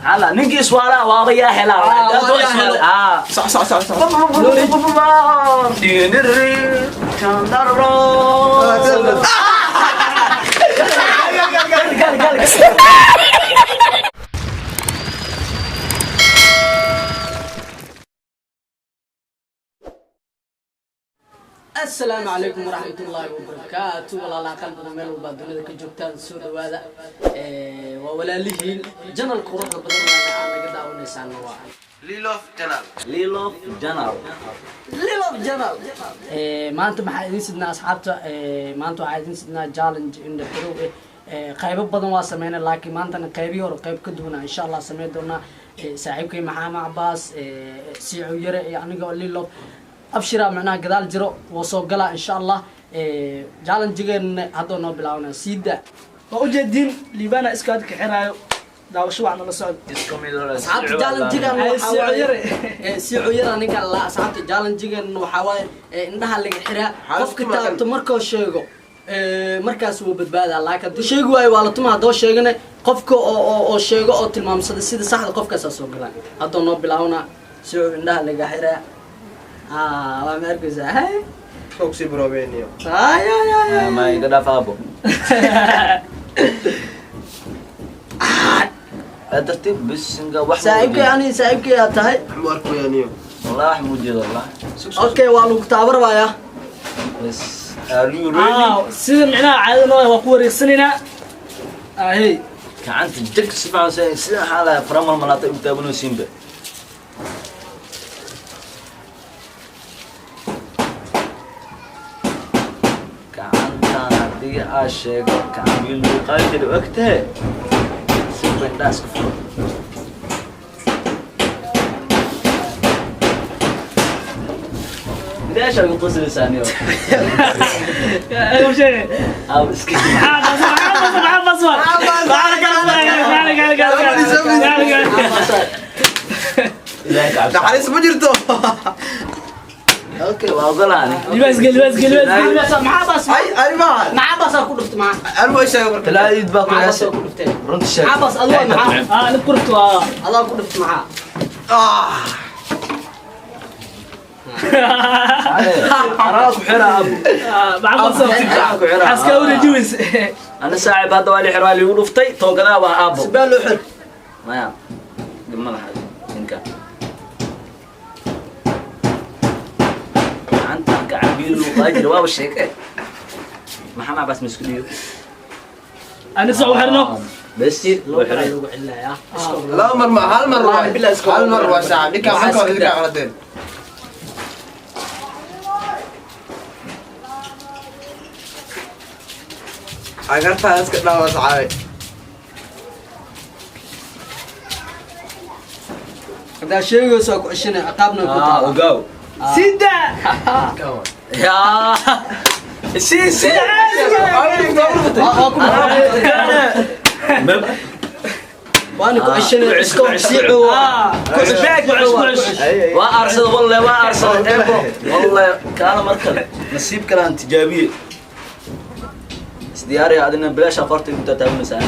Hala, ninkii iswaalaa waaba yaa helaa. Waa yaa helo. Ah. Sax, sax, sax, sax. Asalaamu calaykum waraxmatullaahi wabarakaatu. Walaalaha qalbiga, meel walbaa dunida ka joogtaan, soo dhawaada. Waa walaalihiin channel quruxda badan waana aad naga daawanaysaana waa Lilof Channel. Lilof Channel. Lilof Channel. Maanta maxaa idiin sidnaa, asxaabta? Maanta waxaa idiin sidnaa challenge indha xirow eh. Qaybo badan waa sameynay, laakiin maantana qaybihii hore qayb ka duwana insha Allah sameyn doonaa. Saaxiibkay Maxamed Cabaas, Siico Yare iyo aniga oo Lilof Abshira macnaha gadaal jiro woo soo galaa insha Allah. Challenge-geena hadda noo bilaabanaya siida. Waa ujeediin, Liibana iska hadka xiraayo. Daawasho wacan, la socdo. Asxaabta, challenge-gan Ay, waxaa Siico waaye Yare. Siico Yare ninka la. Asxaabta, challenge-gan waxaa waaye indhaha laga xiraa. Maxaa qofka isku maqan? Taabto markoo sheego, markaas wuu badbaadaa, laakiin hadduu sheegi waayo waa la tuma. Haddoo sheegana, qofka oo sheego oo tilmaamsada sida saxda, qofkaasaa soo galaan. Haddoo noo bilaabna. Siico indhaha laga xiraa. Ah, waa ma arkaysaa? Hay. Soo brobeeniyo. Ay, ay, ay, ay. Ma iga dhaaf, aabo. Tartiib bisinga wax. Saaxiibkay, ani saaxiibkay aad tahay. Mu arkoyaniyo. Wallah wax muujeedo, wallah. Okay, waa lagu taabarbayaa. Bas, are you ready? Ah, sida micnaha caadada noo ah, waa ku wareegsanaynaa. Ahey. Gacanta jag si fiican sida waxaa lahaa faramal malaata u taabanaysiinba. Gacantan haddii aa sheego gacan wiil lagu qaadi kari ogtahe, si indhaha iska furo. Meesha ugu qoslaysaa niyo. Ayuu sheegay. Aab iska. Maxaa bas, maxaa bas? Ilaahay ka cabso. Naxariis ma jirto. Okay, waa ogolaani. Libaas gel, libaas gel, libaas gel. Maxaa baas? Ay, ay ma. Maxaa baasaa ku dhuftay? Maxaa? Anu ma sheego marka. Talaadid baa ku Maxaa heesay. baasaa ku dhuftay? Runta sheeg. Maxaa baas adigu? Maxaa? Ah, la kurto ah. Adaa ku dhuftay maxaa? Ah. Anaa ku xira, abu. Maxaa bas? Anaa ku xira. Xaska u rajiwis. Ana saaxiib hadda waa li xira, waa liigu dhuftay toogadaa waa aabo. Sibaa loo xir. Maya. Dhib ma laha ninka. Gacanta gacan biyo lagu qaadi jiray waaba sheeke. Maxamed Cabaas ma isku dhiibo? Ani soo xirno. Bes loo loo xiray. lagu celinayaa. Laba mar ma hal mar Wallahi waay. billahi iska Hal mar waa saaxiib. Ninka Waxaa waxaa iska idinka daa. qaladeen. Agartaa iska dhaawa saxaabe. Haddaa sheegayso waa ku ceshanay, ciqaabna ku Ah, taala. ogaaw. Sida. Yaa. Si si. Waa ku waana ku ceshanay iska siico. Ah, Ku cusub, ku cusub. Waa aarsada wallahi, waa aarsada eebo wallahi. Kaala mar kale nasiib kale aan tijaabiye. Isdiyaariya adina, bilaasha qorta inta taabanaysaa.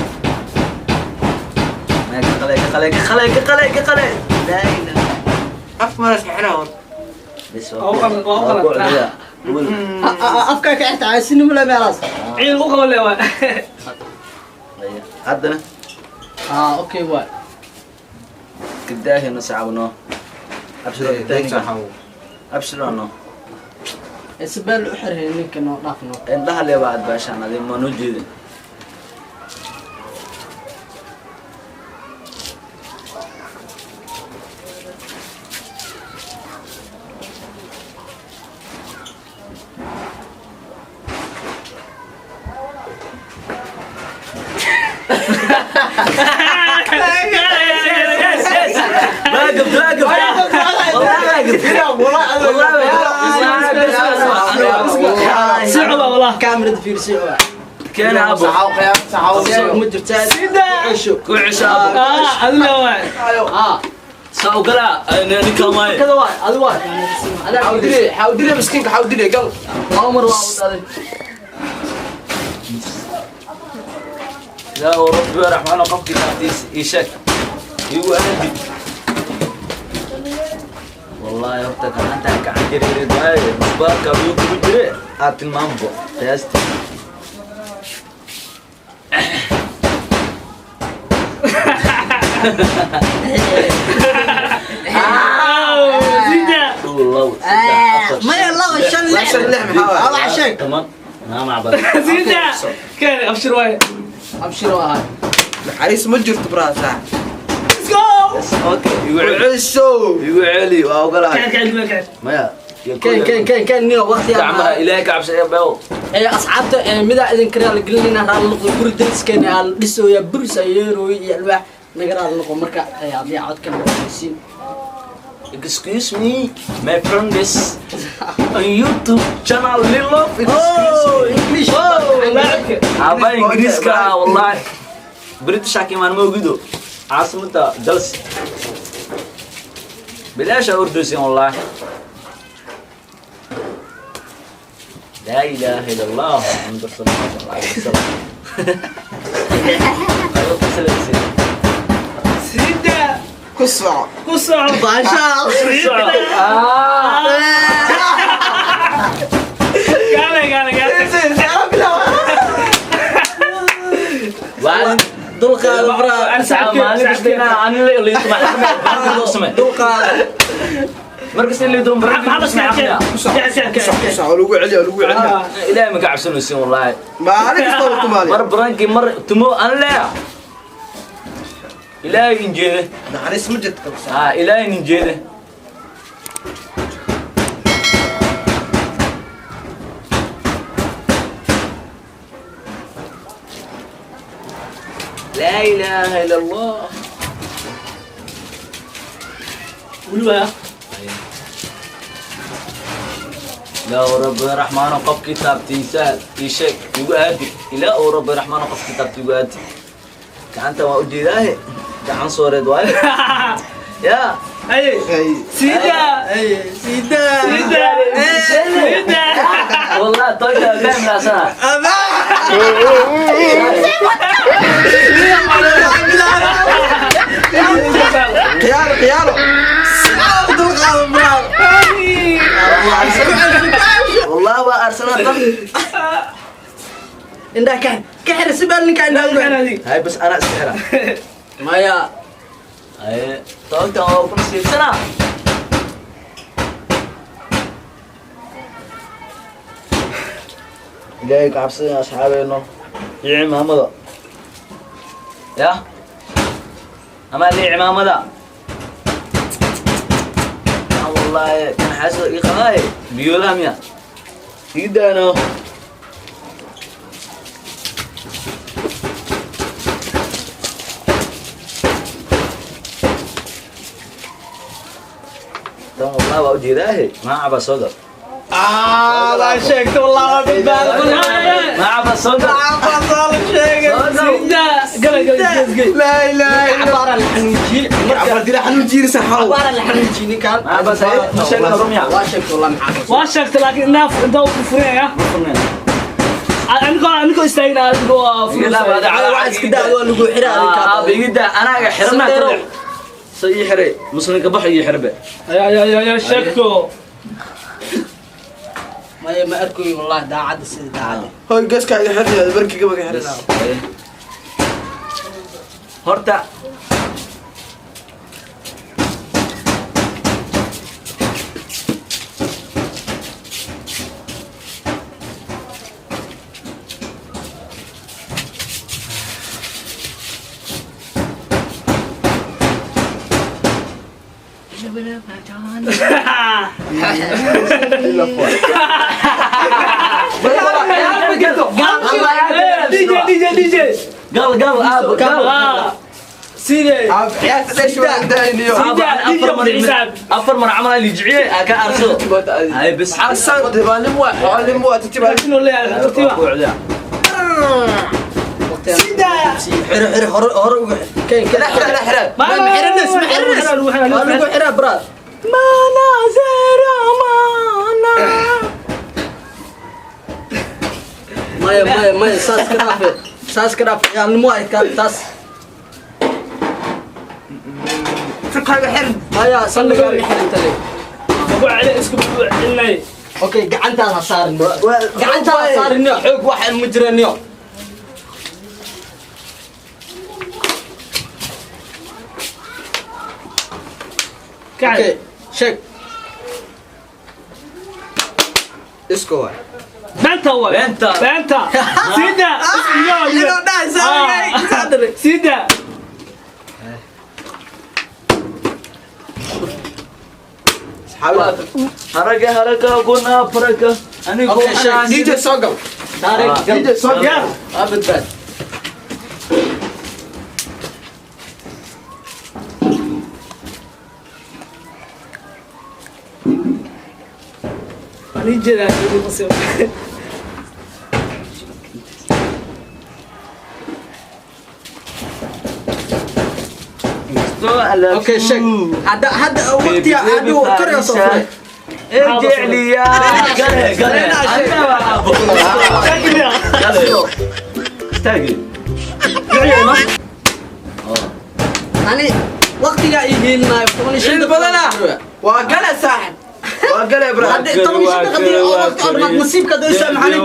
Maya, ka qale, ka qale, ka qale, ka qale, ka qale. Laa ilaaha. Af mar iska xidhaa horta. Bes. Waa u qalad, waa u qalad. Ku celiyaa. Afkaa ka xirta caasinimo le meelaas. Ciid u qaban leeyahay. Haya, haddana. Ah, okay, waay. Kadaahino sacabno. Abshiro kadaahino. Abshiro no. Sibaa loo xirhay ninka? Noo dhaaf noo. Indhaha leeba aad baashaan adin ma noo jeedin. واقف واقف والله واقف والله. Sicuba wallah. Kaamirada fiir, siico. كان ابو Saxaaw qiyaam saxaaw. Siico ma jirtaa? Sida. Ku cesho. ku cesho abu. Ah, adiga waay. Ah. سوقلا انا كمان. Kada waay, adi waay, adaa. Xawdile, xawdile miskiinka, xawdile gal. Laba mar waa u dhaaday. لا وربي رحمن قفك تعطيس ايشك. Igu aadi. Wallahi horta gacanta gacan yaryar waaye, musbaarka biyo kugu jire aad tilmaambo qiyaastii. Sida. Kow, labo, saddex, afar, Maya, labo, shan, lix. Shan, lix, maxaa waaye? Waa sheeg. 10 naa macbad. Sida. Keen abshir waaye. Abshir oo ahay. Naxariis ma jirto braa saax. Let's go. Okay, igu celi. Ciisow. Igu celi, waa ogolahay. Keen keen keen keen. Maya. Keen keen keen keen niyo waqti gacmaha Ilaahay ka cabsaya beew. Ee asxaabta, ee midaa idin karaal gelinayna, raal noqdo. Guri dariskeena aa la dhisooya, buris ay yeerooy iyo alwaax naga raal noqo. Marka haddii codkan maqlaysiin. Excuse me, my friend is on YouTube channel Lilo. Excuse me. English. Laacibka. Aba Ingiriiska ah, wallahi. British xakimaan ma ogido. Caasimada Chelsea. Bilaash aa ordaysin wallahi. لا إله إلا الله محمد رسول الله صلى الله عليه وسلم. أيوة، تسلم. Sida. Ku soco. Ku soco. Baashaal. آه. Gaale gaale gaale. وعلى Dulqaada braa. ساعة maalin kasta inaan anila liito maxaa Dulqaada. markasta in liito. Maxaa bas keen. Keen Ku soco, ku keen. soco, lagu celiya, lagu celiya. Ilaahay ma ka cabsanaysin wallahi. Maalin kasta waa tumaali. Mar barankii, mar tumo an leeya. Ilaahay injeede. Naxariis ma jirto ka soco. Ah, Ilaahay injeede. لا إله إلا الله. Weli waaya. لا رب الرحمن قف كتابتي سهل يشك يقادي لا رب الرحمن قف كتابتي يقادي gacanta waa ujeedaahe, gacan sooreed waaye ya. Haye. Hey. Sida. Sida. Sida. Sida. والله طيب فاهم سنة. Khiyaano, khiyaano. Dulqaada braa. والله waa Arsenal. Indhaha ka ka xir si baa ninka indhaha uga xir. هاي بس انا استحرا. Maya. هاي tobankan waa ku nasiibsanaa. Ilaahay ka cabsadaya asxaabeeno iyo cimaamada ya ama lii cimaamada kan wallahi kan xaasida ii qabaaye biyoolaha miya ii daano. Tan wallahi waa ujeedaahe, magacaba soo gal. Ah, la sheegto wallahi waa badbaado. Magacaba soo gal. Cabaa la sheegay. Soo gal. Sida. Gale gale gale. Laa ilaaha illa. Cabaara la xanuujiyey. Cabaa dila xanuun jiirisa xaw. Cabaara la xanuujiyey ninkan. Magacaba soo ma sheegna rumiya. Waa sheegto wallahi maxaa. Waa sheegtay laakiin naaf inta uu furinaya. Anigoo anigoo istaagna adigoo Iga furinaya. Waa iska daa, waa lagu xiraa ninkan. Aabigida anaaga xirnaa Sandeerow. Soo ii xiray muslimka bax ii xirbe. Ya ya ya ya sheegto. Maya, ma arkayo wallahi daacadda sida daacadda. Hoy, gaska iga xirnaya, barkiga baga xirnaa. Horta DJ DJ DJ. Gal gal aab gal. Ah. Sida. Ab ciyaarta dhesh waa daayniyo. Aab, afar mar, afar mar camal ay jiciye aa ka arsado hay bas. Xasan tibaalim waa xoolim waa tibaalim. Laakiin oo leeyahay tartiiba. Sida. Xir xir, hore hore uga xir. Keen keen. Xira xira. Ma xirnas, ma xirnas. Waa lagu xiraa bro. Mana zera mana. Maya maya maya, saas ka dhaafe, saas ka dhaafe, ciyaalnimo ay ka taas. Fikaaga xirin. Maya, salligaa ma xiranta le. Ugu celi, isku celinay. Okay, gacantaada ha saarin, gacantaada ha saarin niyo, xoog wax ma jiraan niyo. Kacay. Okay, sheeg. Isko waay. Beenta waay. Beenta. Beenta. Sida. Inuu dhahay saamigay. Saadare. Sida. Haraga haraga guna faraga anigu. Okay, sheeg. DJ soo gal. Taariikh gal. DJ soo gal. Waa badbaad. Ani jeedaa inuu qasay. Okay, sheeg. Hadda waqtiga hadda kor iyo soo furay. ارجع لي يا قال قال انا ابو قال استاجي. Ani waqtiga ii hiilinaayo 15 Ciid badana. Waa gale saaxib. Waa gale Ibrahim. Hadda 15 daqiiqo oo waqti oo dhammaad nasiibka daysa macallin.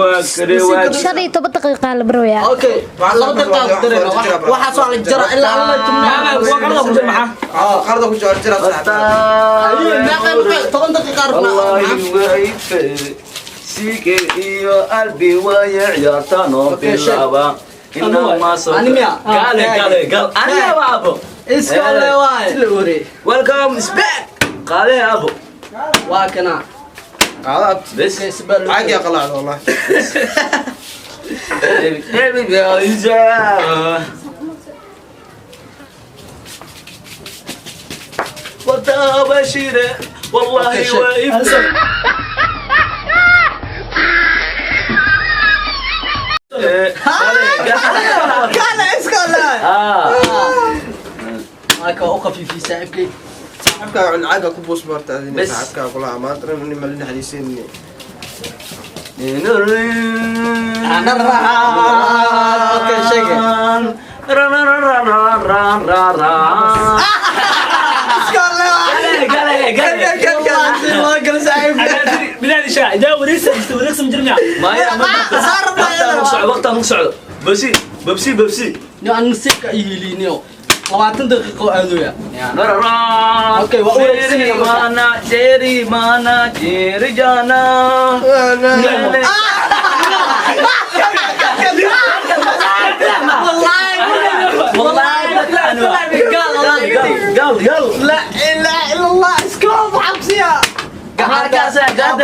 15 daqiiqa la barwayaa. Okay, 2 daqiiqo ku darayna. Waxaas waa la jara ilaa alla tumnaa. Waa qalad ku jira maxaa? Qarda ku jira jira saaxib. Meeqa 10 daqiiqo rabnaa? والله وعيف سيكي iyo qalbi way ciyaartaan oo bilaaba inama soo Ani miya? قال قال قال انا ابو. Iska le waay. Welcome is back قال يا ابو. Waa kana. Qaadaad. بس. Caag yaa qalacda wallahi. Baby girl is وتبشير والله واقف. Kale iska le. Waa ka u khafiifiyey saaxiibkay. Saaxibkaaga cun caaga ku buus marta adina. Bes. Saaxibkaaga kula amaanta nin malin xadiisin. Okay, sheeg. Iska le. Waa gal saaxiibkay. Bilaad isha. Idaa wareegsan, wareegsan ma jirnaa. وقتها نص سعود ببسي ببسي ببسي. Niyo, aan nasiibka ii hiiliyey niyo. 20 daqiiqo aadooya. Okay, waa wareegsanaya marka. Mana jeri mana jeri jana. والله قال قال. La ilaha illa Allah iska xabsiya.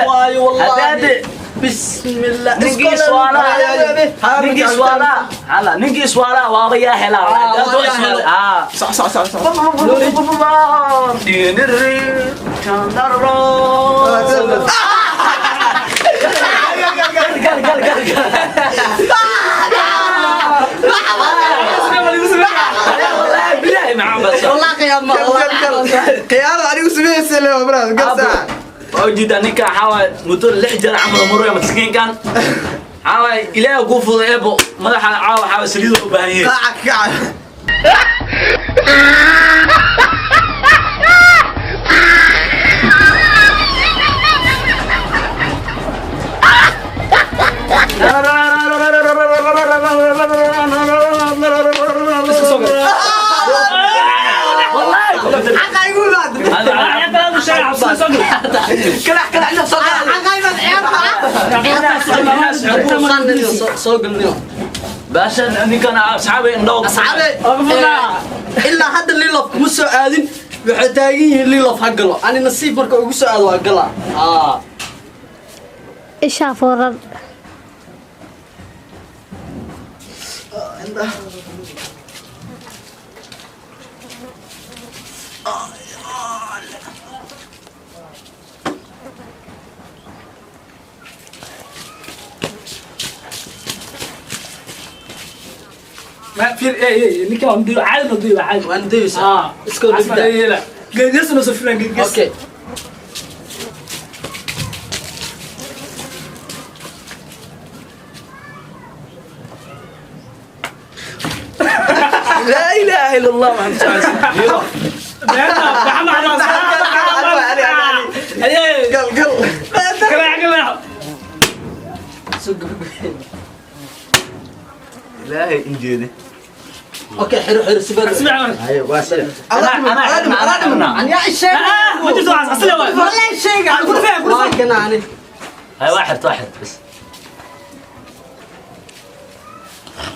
Waayo wallahi. Hadaade. Bismillah. Ninkii iswaalaa, ninkii iswaalaa hala, ninkii iswaalaa waaba yaa helaa. Waa yaa helo. Sax sax sax sax. Wallahi qiyaama. Khiyaarada anigu sameeyay le brother gal saax. Ujeedaa ninka waxaa muddo 6 jeer camal muraya maskiinkan. Waxaa ilaaha kuu fuday eebo madaxa caawa waxaa saliid u baahan yahay. Kaca kaca. Xaqa igu baad. Kalax kalax nafsa. Xaqa ibaad ciyaarta. Soo galniyo. Baashan ninkan asxaabi indhow. Asxaabe, ilaa hadda Lilof kuma soo aadin. Waxay taagan yihiin Lilof ha galo. Ani nasiib marka ugu soo aado waa gala. Ishaa fooran. ما في ايه ايه ninka waa mdiyo caadi ma diyo caadi. Waan dayeysaa. Iska dhigta. Geesna soo filan gees. Okay. لا اله الا الله محمد صلى الله عليه وسلم. Maxamed Ali, Ali, Ali. Aye. Gal, gal. Kala kala. Soo gabagabay. Ilaahay injeede. Okay, xiro xiro sibir. Ismac. Haye, waa sida. Adaa dhiman, adaa dhiman, adaa dhiman. Ani yaa sheeg. Ma jirto waxaas, asli waay. Wallahi sheeg. Ku dhufee, ku dhufee. Waa kana ani. Haye, waa xirta, waa xirta bas.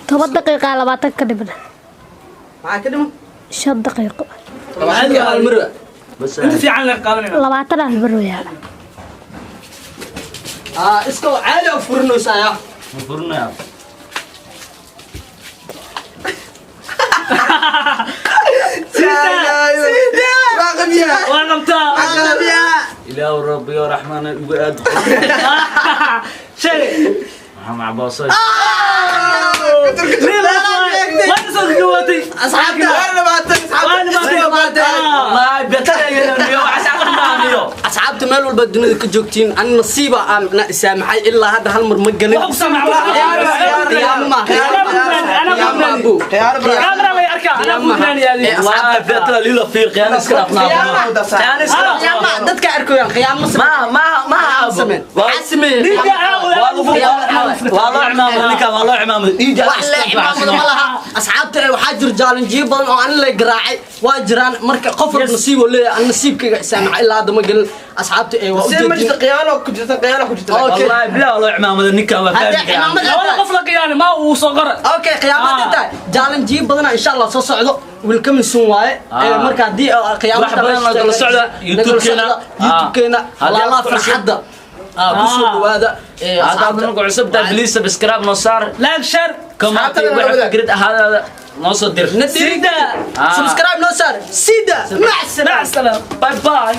10 daqiiqa 20 ka dhiman. Maxaa ka dhiman? 5 daqiiqo. Caadi hal mar. Bas. Inta fiican la qaadanayna. 20 aa la barwayaa. Ah, iska caadi u furinaysaa yaa. Ma furinaya. Waa qabiyaa. Waa qabtaa. Waa qabiyaa. Ilaahu rabbi yo raxmaan igu aad. Sheeg. Maxamed Cabaas. Kutur, kutur. Waa soo gawaatay. Asxaabta. Waa 20, asxaabta. Waa 20. 20. Wallahi betada iyo waxaas aan maaniyo. Asxaabta meel walba dunida ka joogtiin, ani nasiiba aan na isaamaxay, ilaa hadda hal mar ma gelin. Wax ku saamax. Qiyaamo ma. Ana Qiyaamo ku ma. Khiyaano bro. Kaamera lay arkaa. Ana ku naani. Wallahi betada lilo fiir qiyaan iska dhaafnaa. Qiyaan iska Qiyaamo dhaafnaa. dadka arkayaan qiyaamo Ma ma ma sameen. Waxaa sameeyay. Waa lagu waa loo cimaamad ninka, waa loo cimaamad dhiiga. Wax la cimaamada ma laha. Asxaabta waxaa jiro challenge badan oo ani la garaacay waa jiraan. Marka qof walba nasiib oo leeyahay, ani nasiibkayga isaamaxay, ilaa hadda ma gelin. Asxaabta waa Si ma jirto ujeedin. khiyaano ku jirta, khiyaano ku jirta. Okay. Wallahi bilaa waa loo cimaamad ninka, waa Haddii fahmi. cimaamad Labada qof la qiyaani ma uu soo qora. Okay, qiyaamada inta challenge badan insha Allah soo socdo, will coming soon waaye. Marka haddii qiyaamada Wax badan nagala socda YouTube-keena. YouTube-keena. Haddii walaalaha aad ku cusub- farxadda ku soo dhawaada. Haddaad nagu cusub tahay, please subscribe noo saar. Like, share. Comment Asxaabtada waxa nala wadaag. fikrad ahaadaada noo soo dir. Sida Ah. subscribe noo saar sida mac Mac salaam. Bye bye.